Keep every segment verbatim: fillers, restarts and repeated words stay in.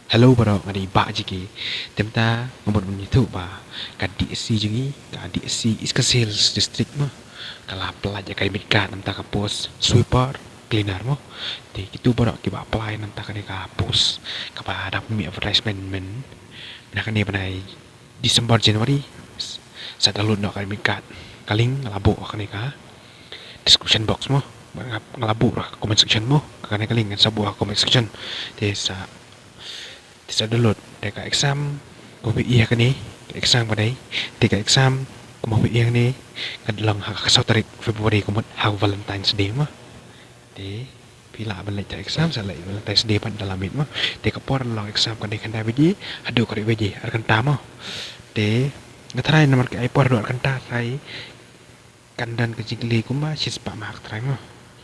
Hello baroh, nga dei Bah Jiki. Te mynta nga mut ban ïathuh ba ka D S C jong ngi, ka D S C East Khasi Hills District mo, ka la pynlait ïa ka admit card na bynta ka post sweeper cleaner mo. Te kito baroh kiba apply na bynta kane ka post, kaba dang mih advertisement mynta kane bnai December, January, sa download noh ka admit card. Ka link nga la buh ha kane ka description box mo. Nga la buh ha ka comment section mo. Kane ka link ngan sa buh ha ka comment section. Te sa, te sa download. Te ka exam kumba phi i ha kane, ka exam ka dei, te ka exam kumba phi i ha kane, ka long ha ka saw tarik February, ka mut ha Valentine's Day mo. Te phi lah ban leit exam, sa leit Valentine's Day pat da la miet mo. Te ka por long exam ka dei khyndai baje haduh khatwei baje, ar kynta mo. Te nga tharai namar ka ai por haduh ar kynta, tharai kan don ka jingkylli kumba shispah mark tharai mo.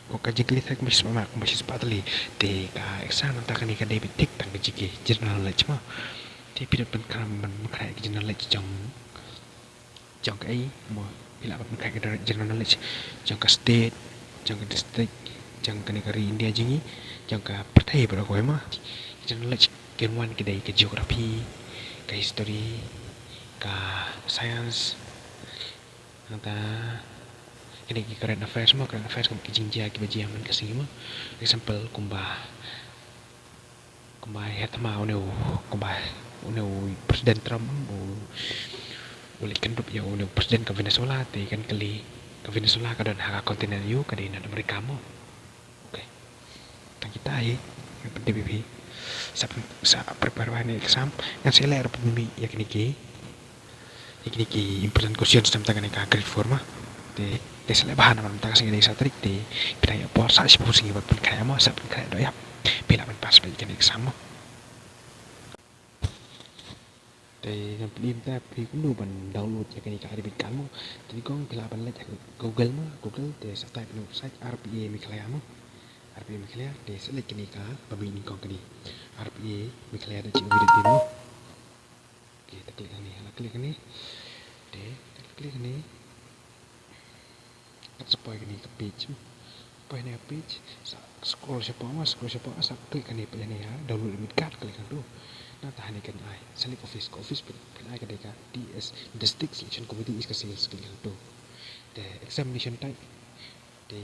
Ko ka jingkylli tharai kumba shispah mark, kumba shispah tylli. Te ka exam mynta kane ka dei beit thik tang ka G K, general knowledge mo. Te phi dei ban kynmaw ban kynmaw ka general knowledge jong, jong kaei mo, phi lah ban kynmaw ka general knowledge jong ka state, jong ka district, jong kane ka ri India jong ngi, jong ka pyrthei baroh kawei mo. General knowledge ki wan ki dei ka geography, ka history, ka science, nangta kine ki current affairs mo, current affairs kum ki jingjia kiba jia man ka sngi mo. Example kumba, kumba ïa thma une u, kumba une u President Trump u, u leit kyndup ïa une u President ka Venezuela, te kan kylli ka Venezuela ka don ha ka continent aïu, ka dei North America mo. Okay. Tang kita hi, ngan pyntip ïa phi. Sa, sa prepare ba ne exam, ngan sa leh ruh pynmih ïa kine ki, ïa kine ki important questions na bynta kane ka grade four mo. Te, te sa leh bha namar mynta ka sngi dei saw tarik, te phi dang ïoh por sa shiphew sngi ban pynkhreh mo, sa pynkhreh doh ïap. Phi lah ban pass beit ïa kane exam mo. Te ngan pyni mynta phi kumno ban download ïa kane ka admit card mo. Te nyngkong phi lah ban leit ha Google mo, Google te sa type ïa kane ka website R P A Meghalaya mo. R P A Meghalaya te sa leit kane kaba mih nyngkong kane, R P A Meghalaya dot G O V dot B mo. Okay, te click hangne, la click hangne. Te, te click hangne. Kat sa poi kane ka page mo. Poi kane ka page, sa scroll shapoh mo, scroll shapoh, sa click kane peit hangne ha download admit card, click hangto. Nangta hangne kan ai select office, ka office phin, phin ai ka dei ka D S, District Selection Committee East Khasi Hills, click hangto. Te examination type, te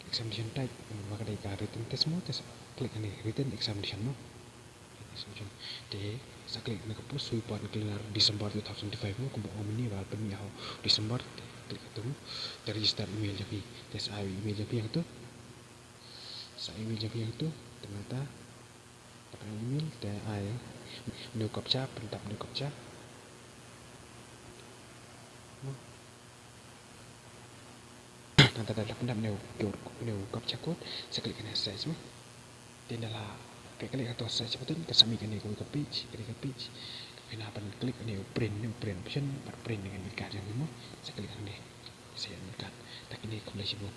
examination type, ba ka dei ka written test mo, te sa click hangne written examination mo. Te sa click na ka post sweeper cleaner December two thousand twenty-five mo, kumba ong mynne ba la pynmih ha u December, te click hangto mo. Te register email jong phi, te sa ai email jong phi hangto. Sa email jong phi hangto, te mynta, te ai email, te ai une u captcha, pyndap une u captcha. Nangta da la pyndap une u, une u captcha code, sa click kane search mo. Te da la click, click hangto search button, ka sa mih kane kawei ka page, kane ka page. Phin hap ban click kane u print, une u print option, bad print ïa kane ka admit card jong phi mo. Sa click hangne. Sa ïoh admit card. Te kine khublei shibun.